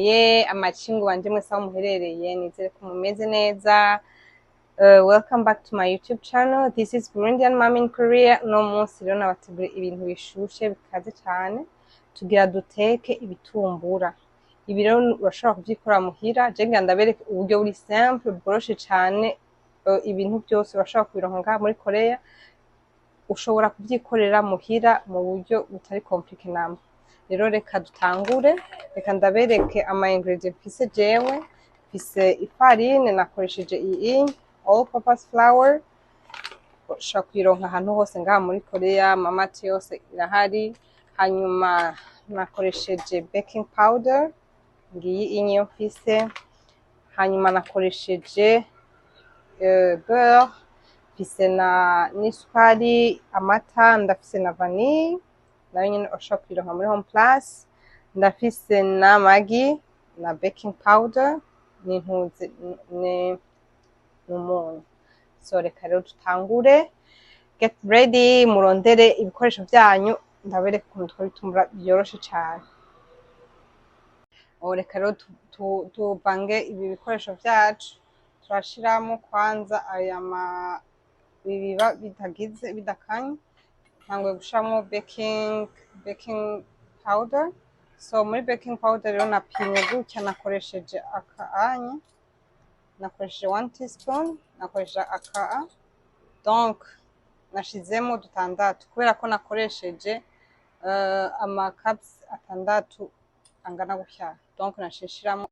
Murakomeye amacingu banje mwese aho muherereye, nizere ko mumeze neza. Welcome back to my YouTube channel. This is Burundian Mom in Korea. Uno munsi rero nabateguriye ibintu bishushe bikaze cyane. Tugira duteke ibitumbura. Ibi rero urashobora kuvyikora muhira. Je ngira ndabereke uburyo buri simple, bworoshe cyane. Ibintu byose urashobora kubironka ngaha muri Korea. Ushobora kuvyikorera muhira mu buryo butari compliqué namba. Rero reka dutangure, reka ndabereke ama ingredients mfise jewe. Mfise ifarine, nakoresheje iyi all purpose flour. Ushobora kuyironka ahantu hose ngaha muri Korea, mamati yose irahari. Hanyuma nakoresheje baking powder, ngiyi inyo mfise. Hanyuma nakoresheje beurre, mfise na n'isukari, amata, ndafise na vanille, nayo nyene ushobora kuyironka muri Home Plus. Ndafise n'amagi na baking powder n'intuze n'umunyu. So reka rero dutangure. Get ready, murondere ibikoresho vyanyu, ndabereka ukuntu dukora ibitumbura vyoroshe cane. Ubu reka rero tuvange ibi bikoresho vyacu. Turashiramo kwanza aya ma ibi biba bitagize bidakanye. Ntanguye gushiramo baking powder. So muri baking powder rero napimye gutya, nakoresheje aka anya, nakoresheje 1 teaspoon, nakoresheje aka, donc nashizemo dutandatu kubera ko nakoresheje ama cups atandatu angana gutya. Donc nashishiramo.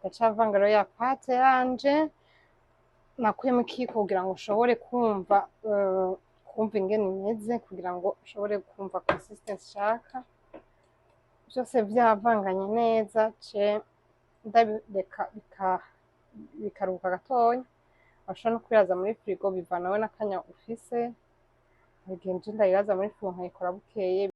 Ndacavanga rero ya pâte yanje. Nakuyemo ikiyiko kugira ngo ushobore kumva ingene imeze, kugira ngo ushobore kumva consistency nshaka. Byose byavanganye neza, ce ndabireka bikaruhuka gatonya. Washobora no kubiraza muri frigo, bivana nawe n'akanya ufise. Igihe nje ndayiraza muri frigo nkayikora bukeye.